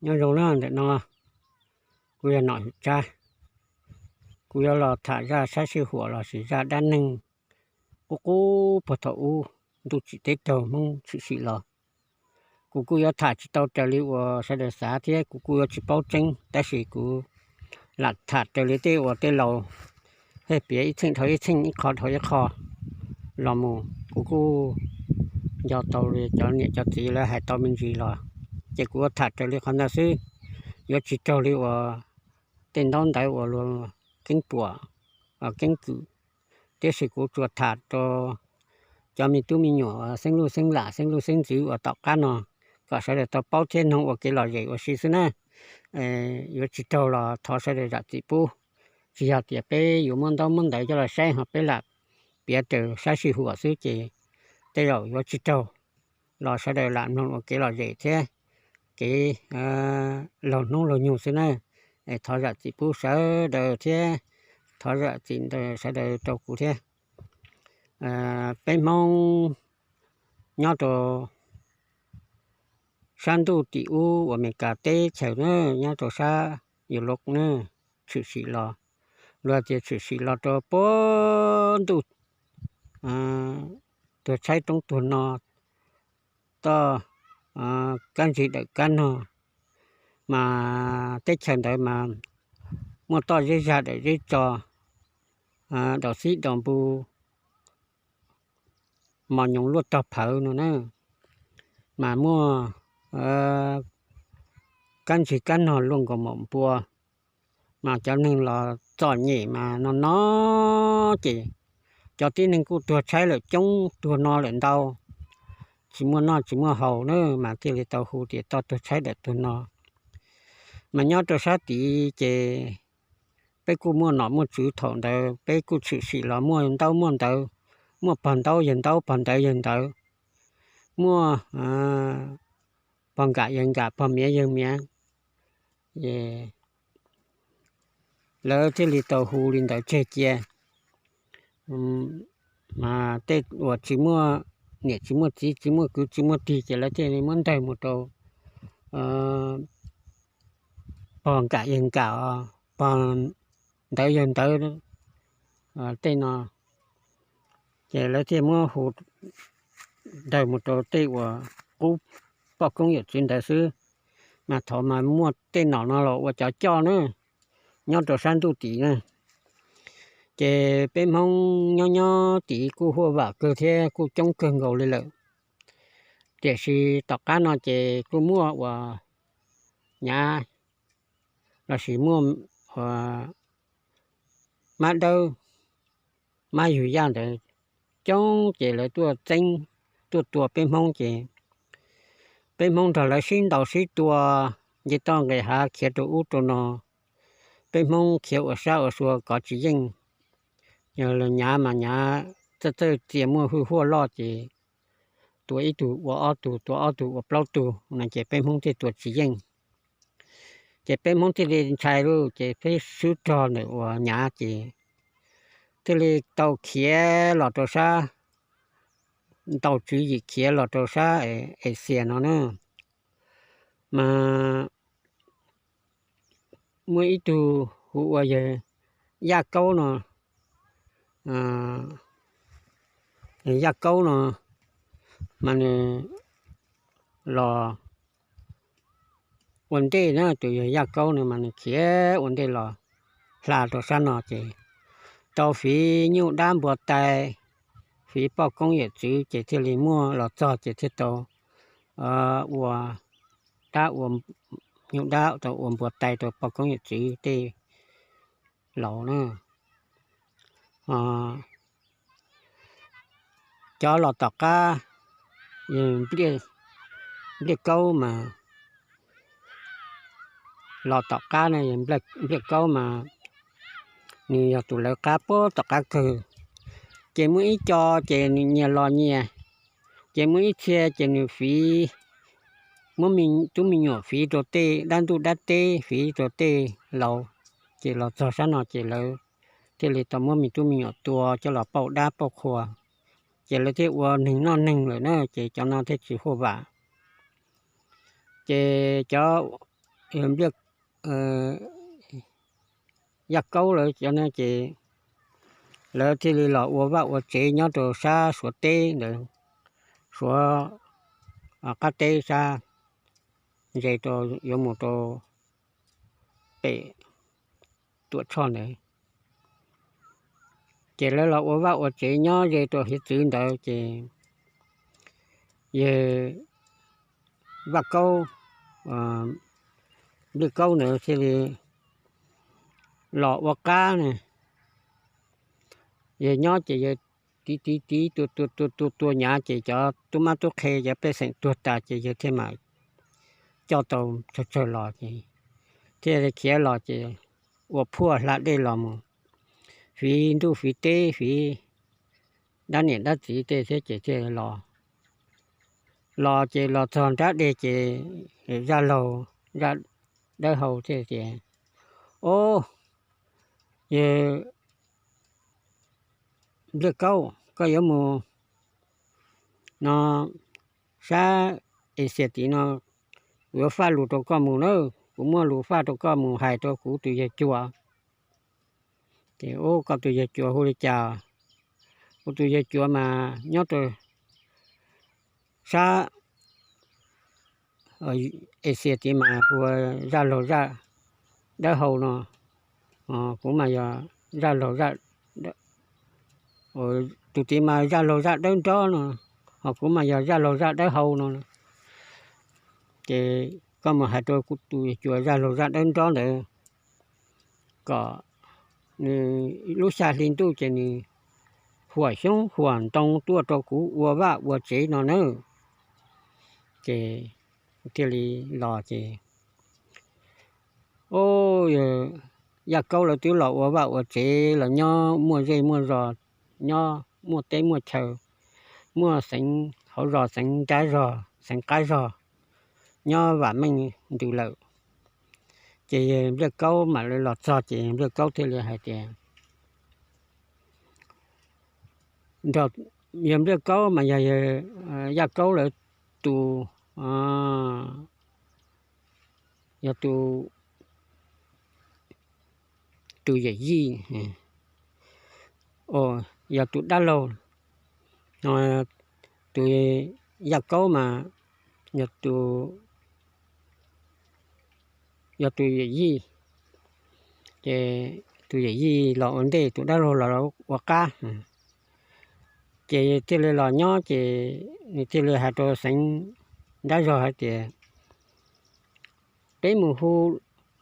Nyob zoo na, ntawm no kuv yog Nom Hwm Tsab. Kuv yuav los tham zaj sab sij huam lossis zaj dab neeg qub qub puag thaum ub, ntuj tsim teb raug Hmoob tshwm sim los. Kuv kuj yuav tham tsis tau raws li uas sawv daws xav thiab kuv kuj yuav tsis paub tseeb, tab sis kuv lam tham raws li tej uas tej laus thiaj piav ib txheej dhau ib txheej, ib qho dhau ib qho los mus. Kuv kuj nco tau li cov niam cov txiv lawv hais tau me ntsis los, ces kuv yuav tham raws li qhov ntawd xwb, yuav tsis raug li uas tej ntaub ntawv uas luag keeb puam keeb kwm. Tiam sis kuv tsuas tham rau cov me tub me nyuam xeeb luj xeeb lam xeeb luj xeeb ntxwv uas tom qab no kom sawv daws tau paub thiab noog ua kev lom zem ua si xwb na. Yuav tsis raug los thov sawv daws zam txim pub. Tsis yog tias peb yuav muab ntaub muab ntawv coj los saib ho peb lam piav raws sab sij huam xwb ces tej zaum yuav tsis raug los sawv daws lam mloog ua kev lom zem thiab kev laug hnub laug nyoog xwb na. Thov zam txim pub sawv daws thiab thov zam txim ntawm sawv daws rau kuv thiab. Peb Hmoob nyob rau sab ntuj tim ub uas Amelikas teb chaws na, nyob rau sab Europe na, tshwm sim los, luag tias tshwm sim los rau puag ntuj, tuag tshaib roob tuag no, toj kab ntsig dawm kab nog, mas teb chaws ntawd mas muaj toj zeb zag dawm zeb tso, daus xib daus npu, mos nyoos luaj rog phawv no na, mas muaj kab ntsig kab nog luaj nkaus maum npua, mas cov neeg los txom nyem mas no no ces cov tib neeg kuj tuag tshaib lawm coob tuag no lawm ntau, tsis muaj noj tsis muaj haus na, mas thiaj li tau hu tias toj tuag tshaib dawm tuag no. Mas nyob rau sab tid ces peb kuj muaj nom muaj tswv thaum ntawd, peb kuj tshwm sim los muaj ntaub muaj ntawv, muaj pog ntaub yawg ntaub pog ntawv yawg ntawv, muaj pog nkam yawg nkam pog miav yawg miav, lawv thiaj li tau hu li ntawd tseg cia. Mas tej uas tsis muaj niam tsis muaj txiv tsis muaj kwv tsis muaj tij ces lawv thiaj li muab ntawg mus rau pog nkam yawg nkam, pog ntawv yawg ntawv tej no, ces lawv thiaj muab hu ntawg mus rau tej uas qub poj koob yawm txwv ntawd xwb. Mas thaum mas muaj tej nom no los ua cov coj na, nyob rau sab ntuj tid na. Ces peb Hmoob nyob nyob tid kuj huaj vam kawg thiab kuj coob kawg nkaus li lawm. Tiam sis tom qab no ces kuj muaj uas nyav lossis muaj mab dawb, mab yug yaj ntawd coob ces lawv tuaj txeeb tuaj tua peb Hmoob ces peb Hmoob nrog lawv sib ntaus sib tua, nce toj nqes hav khiav rau ub rau no. Peb Hmoob khiav ua sab ua sua kov tsis yeej. Yog los nyav mas nyav txawj txawj txia muaj hwj huaj loj ces tua ib tug ua ob tug, tua ob tug ua plaub tug no ces peb Hmoob thiaj tua tsis yeej. Ces peb Hmoob thiaj li ntshai lauj, ces peb swb rog ntawm uas nyav ces thiaj li tau khiav los rau sab, ntaus tswv yim khiav los rau sab Asia no na. Mas muaj ib tug hu ua yawg Yaj Kaub no, Yaj Kaub no mas nws los ua ntej na, tus yawg Yaj Kaub no mas nws khiav ua ntej los hla rau sab no ces tau fiv nyuj dab npua tais, fiv poj koob yawm txwv ces thiaj li muaj los txog ces thiaj tau ua dab ua nyuj dab, tau ua npua tais rau poj koob yawm txwv tej laus na. Cov los tom qab, Npliaj Kaub mas, los tom qab no, Npliaj Kaub mas nws yog tus lawv qab puag tom qab kawg. Ces muaj ib co ces nws nyias los nyias, ces muaj ib txhia ces nws fiv, muab tub me nyuam fiv rau tej dab ntuj dab teb, fiv rau tej laus, ces los txog sab no ces lawv thiaj li tau muab me tub me nyuam tua coj los pauj dab pauj qhua, ces lawv thiaj ua neeg noj neeg lawm na, ces cov no thiaj tsis huaj vam. Ces cov Npliaj, Yaj Kaub lawv cov no ces lawv thiaj li los ua vaj ua tsev nyob rau sab Suav teb ntawd, Suav qab teb sab ze rau yuav mus rau pem Tuam Tshoj ntawd. Ces lawv los ua vaj ua tsev nyob ze rau hiav txwv ntawd ces yawg Vaj Kaub, Npliaj Kaub ntawd thiaj li los ua qab ne. Yawg nyob ces yawg tiv tiv tiv tua tua tua tua tua nyav ces cov tub mab tub qhe cov pej xeem tuag tas ces yawg thiaj mam coj tau tsawg tsawg los ces thiaj li khiav los ces ua phuaj hla dej los mus fiv ntuj fiv teb fiv dab niam dab txiv tej thiab ces thiaj los. Los ces los txog nrab dej ces zaj laug zaj dawb hau thiaj tias, Ob, yawg Npliaj Kaub, koj yuav mus no sab Es Xias tid no, kuv yuav faj lus rau koj mus na, kuv muaj lus faj rau koj mus hais rau kuv tus yawg Cua. Ces, Ub, koj tus yawg Cua hu li cas? Kuv tus yawg Cua mas nyob rau sab Es Xias tid mas hu ua zaj laug zaj dawb hau no, kuv mas yog zaj laug zaj, tus tid mas zaj laug zaj dawb nrob no, ho kuv mas yog zaj laug zaj dawb hau no. Ces koj mus hais rau kuv tus yawg Cua zaj laug zaj dawb nrob ntawd kom nws lub xya hli ntuj ces nws huam xyoob huam ntoo tuaj rau kuv ua vaj ua tsev no na. Ces thiaj li los ces, Ob, Yaj Kaub lawv twb los ua vaj ua tsev los nyob muaj zej muaj zos, nyob muaj teb muaj chaw, muaj xeev hauv zos xeev nrab zog xeev qab zog, nyob vam meej ntws lawm. Ces Npliaj Kaub mam li los txog ces Npliaj Kaub thiaj li hais tias, Yawg Npliaj Kaub mas yog Yaj Kaub lawv tus, yog tus, tus yawm yij, yog tus dab laug, tus Yaj Kaub mas yog tus, yog tus yawm yij. Ces tus yawm yij los ua ntej, tus dab laug los ua qab. Ces thiaj li los nyob ces nws thiaj li hais rau xeev nrab zog hais tias, Peb mus hu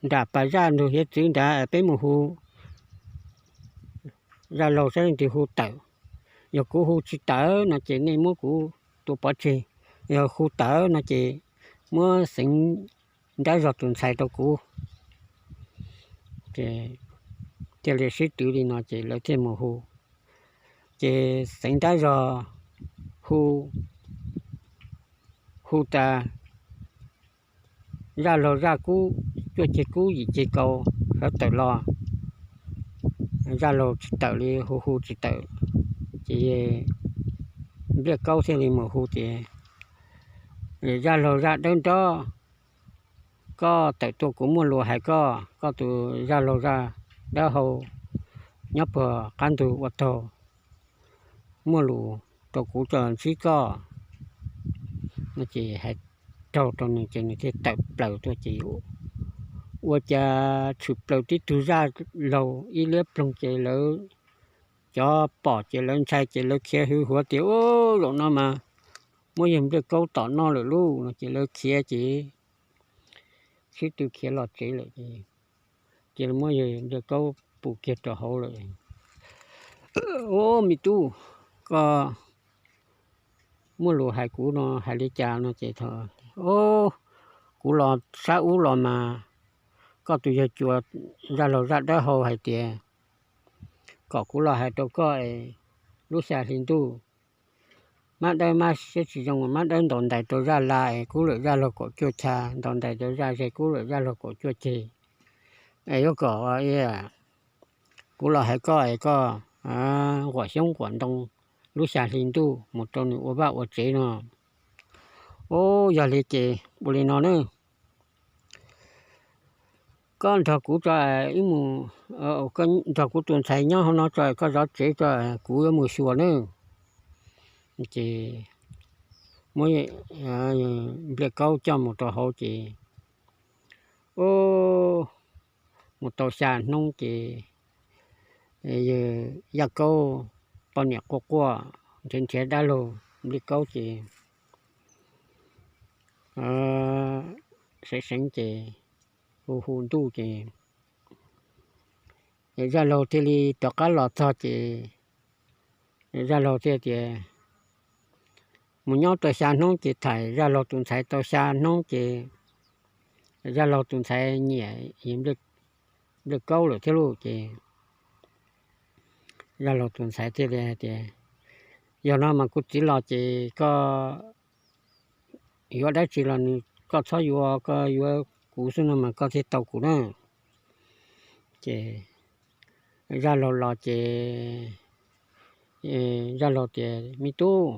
nram pas zaj ntug hiav txwv nrad, peb mus hu zaj laug saib leej twg hu tawm. Yog kuv hu tsis tawm no ces nej muab kuv tua pov tseg, yog hu tawm no ces muab xeev nrab zog tus ntxhais rau kuv. Thiaj li sib twv li no ces lawv thiaj mus hu. Ces xeev nrab zog hu, hu tas zaj laug zaj kub cuaj ceg kub yim ceg kaus sawv tawm los, zaj laug tsis tawm li, hu hu tsis tawm. Ces Npliaj Kaub thiaj li mus hu tias, Zaj laug zaj dawb nrob, koj tawm tuaj kuv muaj lus hais koj, koj tus zaj laug zaj dawb hau nyob puag qab ntug ua taug, muaj lus rau kuv tso ntsib koj. No ces hais raug rau nws ces nws thiaj tawm plaws tuaj ces ua cas tshwm plaws tib tug zaj laug ib liab ploog ces lawv cov pom ces lawv ntshai ces lawv khiav hwv huav tias, Ub, zaum no mas muab yawg Npliaj Kaub tom noj lawm lauj. No ces lawv khiav ces sib tw khiav los tsev lawm ces, ces muab yawg Npliaj Kaub pus kiag rau hauv lawm. Ub, me tub, koj muaj lus hais kuv no hais li cas? No ces, Ub, kuv los sab ub los mas koj tus yawg Cua zaj laug zaj dawb hau hais tias kom kuv los hais rau koj es lub xya hli ntuj mab dawb mab siab tsis zoo, mab dawb ntaus ntais rau zaj la es kub lawm zaj laug kaum cuaj chav, ntaus ntais rau zaj ze kub lawm zaj laug kaum cuaj ceg. Es yuav kom kuv los hais koj es koj quam xyoob quam ntoo lub xya hli ntuj mus rau nws ua vaj ua tsev no. Ub, yog li ces ua li no na, koj nrog kuv tso, wb mus, koj nrog kuv tus ntxhais nyob hauv no tso, koj zov tsev tso, kuv yuav mus xyuas nawb. Ces muab Npliaj Kaub coj mus rau hauv ces, ub, mus tau xya hnub ces Yaj Kaub poj niam quaj quaj nrhiav nrhiav dab laug Npliaj Kaub ces seev seev ces hu hu ntuj ces Zaj Laug thiaj li rov qab los txog ces Zaj Laug thiaj tias, mus nyob tau xya hnub ces tham Zaj Laug tus ntxhais tau xya hnub ces Zaj Laug tus ntxhais nyiam Npliaj Kaub lawm thiab lauj. Ces Zaj Laug tus ntxhais thiaj li hais tias, yog no mas kuv txiv los ces koj yuav dab tsi los nws koj txhob yuav, koj yuav kuv xwb no mas koj thiaj tau kuv na. Ces Zaj Laug los ces Zaj Laug tias, me tub,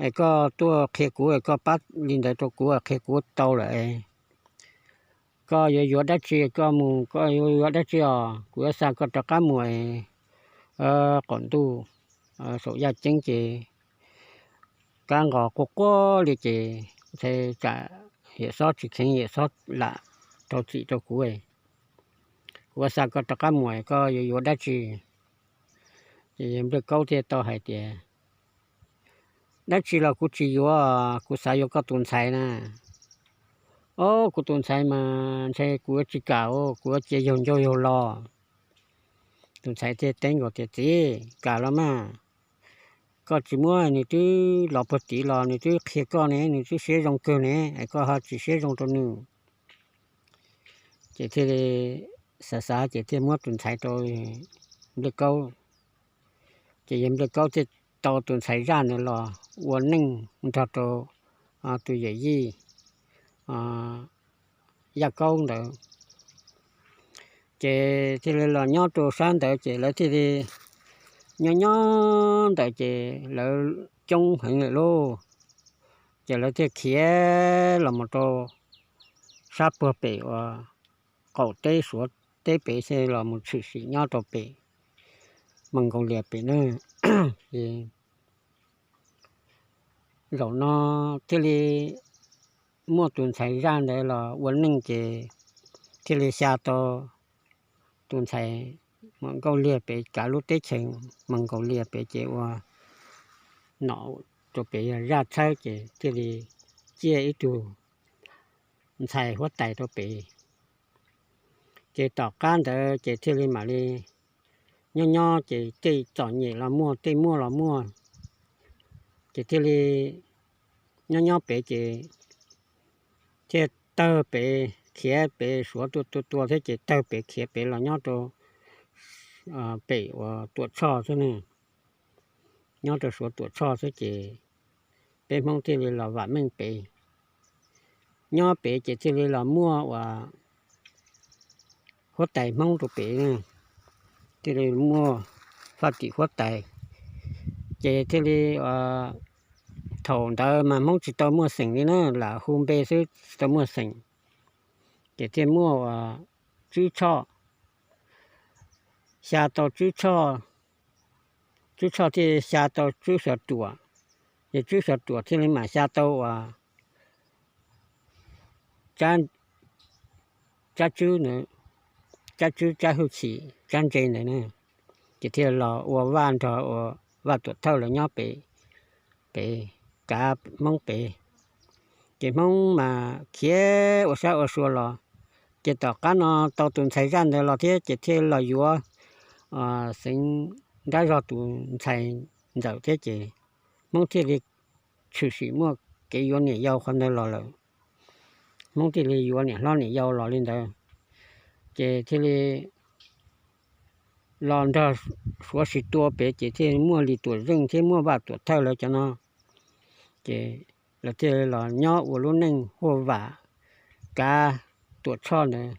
es koj tuaj qhia kuv, koj pab li ntawd rau kuv, qhia kuv tau lawm, koj yuav yuav dab tsi, koj mus koj yuav yuav dab tsi os, kuv yuav xa koj rov qab mus. Qaum ntuj saum yaj ceeb ces kab nqos quaj quaj li ces ntshai tsam Yawm Xob tsis kheev, Yawm Xob lam rau txim rau kuv, kuv yuav xa koj rov qab mus, koj yuav yuav dab tsi? Ces Npliaj Kaub thiaj tau hais tias, dab tsi los kuv tsis yuav, kuv xav yuav koj tus ntxhais na. Ob, kuv tus ntxhais mas ntshai kuv yuav tsis kam, kuv yuav cia yaug ncauj yaug lo. Tus ntxhais thiaj teb nkaus tias, txiv, kam los mas, koj tsis muab, nws twb los puag tid los nws twb qhia koj ne, nws twb siab zoo kawg ne, es koj ho tsis siab zoo rau nws. Ces thiaj li xav xav ces thiaj muab tus ntxhais rau Npliaj Kaub. Ces yawg Npliaj Kaub thiaj tau tus ntxhais zaj ntawd los ua neej nrog rau tus yawm yij Yaj Kaub ntawd. Ces thiaj li los nyob rau sab ntawd ces lawv thiaj li nyob nyob ntawd ces lawv coob heev lawm lauj. Ces lawv thiaj khiav los mus rau sab puag pem uas qaum teb Suav teb pem, thiaj los mus tshwm sim nyob rau pem Moos Nkaus Lias pem na. Ces zaum no thiaj li muaj tus ntxhais zaj ntawd los ua neej ces thiaj li xya tau tus ntxhais Moos Nkaus Lias pem kav lub teb chaws Moos Nkaus Lias pem ces ua nom rau pem yog zaj txhawb ces thiaj li ciaj ib tug ntxhais huab tais rau pem. Ces tom qab ntawd ces thiaj li mam li nyob nyob ces tej txom nyem los muaj, tej muaj los muaj, ces thiaj li nyob nyob pem ces thiaj tawg pem khiav pem Suav tua tua tua thiab ces tawg pem khiav pem los nyob rau pem uas Tuam Tshoj xwb ne. Nyob rau Suav Tuam Tshoj xwb ces peb Hmoob thiaj li los vam meej pem. Nyob pem ces thiaj li los muaj uas huab tais Hmoob rau pem, thiaj li muaj Faj Tim huab tais. Ces thiaj li thaum ntawd mas Hmoob tsis tau muaj xeem li na, lam hu npe xwb tsis tau muaj xeem. Ces thiaj muaj uas Tswb Tshoj, xya tau Tswb Tshoj, Tswb Tshoj thiaj xya tau Tswb Xyov Ruam, ces Tswb Xyov Ruam thiaj li mam xya tau uas Tsab Tswb, Tsab Tswb, Tsab Hwj Chim, Tsab Ntse ntawd na. Ces thiaj los ua vaj nrog ua Vaj Tuam Thawj lawv nyob pem, pem kav Hmoob pem. Ces Hmoob mas khiav ua sab ua sua los, ces tom qab no tau tus ntxhais zaj ntawd los thiab ces thiaj los yuav Xeev Nrab Zog tus ntxhais ntxawm thiab ces Hmoob thiaj li tshwm sim muaj kev yuav niam yau qhov ntawd los lawm. Hmoob thiaj li yuav niam hlob niam yau los li ntawd, ces thiaj li los nrog Suav Sis Tua pem ces thiaj muaj Lis Tuam Zeej thiab muaj Vaj Tuam Thawj lawv cov no. Ces lawv thiaj los nyob ua lub neej huaj vam kav Tuam Tshoj ntawd,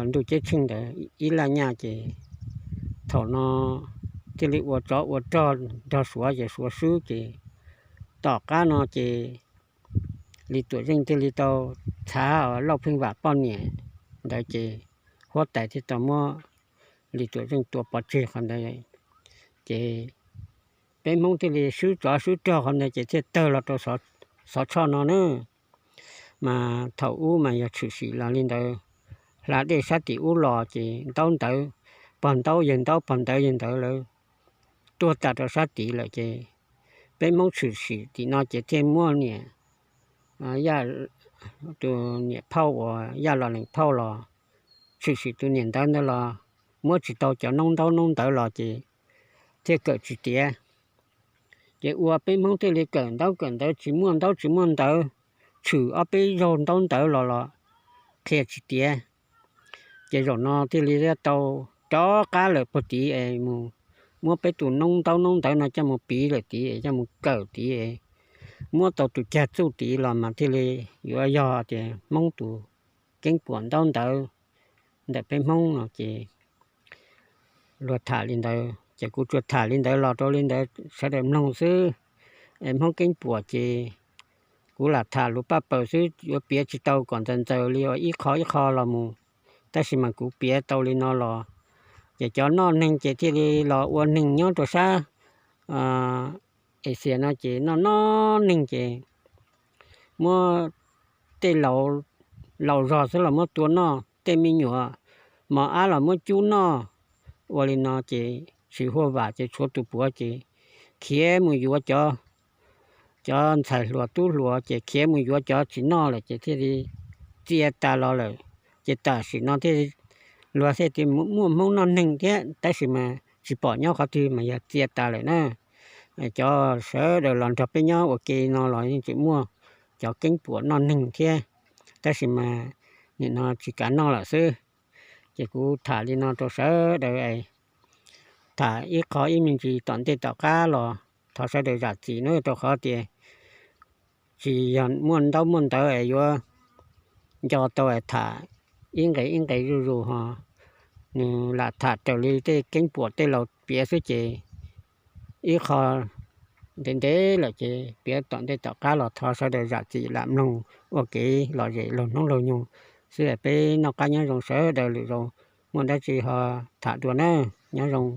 ntuj ceeb tsheej ntawd ib laj nyaj ces thaum no thiaj li ua tsov ua rog nrog Suav ces Suav swb ces tom qab no ces Lis Tuam Zeej thiaj li tau txhav Lauj Pheej Vam poj niam ntawd ces huab tais thiaj tau muab Lis Tuam Zeej tua pov tseg qhov ntawd. Ces peb Hmoob thiaj li swb tsov swb rog qhov ntawd ces thiaj tawg los rau Xov Tshoj no na. Mas thaum ub mas yog tshwm sim los li ntawd, hla dej sab tim ub los ces ntaub ntawv, pog ntaub yawg ntaub, pog ntawv yawg ntawv lawv tuag tas rau sab tid lawm ces peb Hmoob tshwm sim tim no ces thiaj muaj niam, tus niam phauj uas Yaj Los Lees Phauj los tshwm sim tus niam ntawv ntawd los muab tsis tau cov noob ntaub noob ntawv los ces thiaj kawm tsis tiav. Ces ua peb Hmoob thiaj li kawm ntaub kawm ntawv tsis muaj ntaub tsis muaj ntawv, tshwm ob peb zaug ntaub ntawv los los qhia tsis tiav. Ces zaum no thiaj li tau rov qab lawm puag tid es mus muab peb tus noob ntaub noob ntawv no coj mus piv lawm tid es coj mus kawm tid es muab tau tus cag txuj tid los mas thiaj li yuav yog tias Hmoob tus keeb puam ntaub ntawv ntawm peb Hmoob no ces luag tham li ntawd ces kuv tsuas tham li ntawd los rau li ntawd sawv daws mloog xwb. Es Hmoob keeb puam ces kuv lam tham lus paj paws xwb, yuav piav tsis tau kom ntxaws ntxaws li ua ib qho ib qho los mus, tab sis mas kuv piav tau li no los ces cov noj neeg ces thiaj li los ua neeg nyob rau sab Axias no ces noj noj neeg ces muab tej laus zog xwb los muab tua noj, tej me nyuam mos ab los muab cub noj. Ua li no ces tsis huaj vam ces tshuav tus puav ces khiav mus yuav cov, cov ntxhais hluas tub hluas ces khiav mus yuav cov tsis noj lawm ces thiaj li txia tas los lawm. Ces tam sim no thiaj luag thiaj tias muaj Hmoob noj neeg thiab tab sis mas tsis pom nyob qhov twg mas yog txia tas lawm na. Cov sawv daws los nrog peb nyob ua ke no los yeej tseem muaj cov keeb puam noj neeg thiab, tab sis mas nim no tsis kav noj lawm xwb. Ces kuv tham li no rau sawv daws, tham ib qho ib me ntsis tom ntej tom qab los thov sawv daws zam txim nawb, rau qhov tias tsis yog muaj ntaub muaj ntawv es yuav nco tau es tham ib nqe ib nqe zuj zus ho. Nws lam tham raws li tej keeb puam tej laus piav xwb ces ib qho ntev ntev lawm ces piav tom ntej tom qab los thov sawv daws zam txim lam mloog ua kev lom zem laug hnub laug nyoog xwb es peb noj qab nyob zoo sawv daws lwm zaus muaj dab tsi ho tham dua na. Nyob zoo.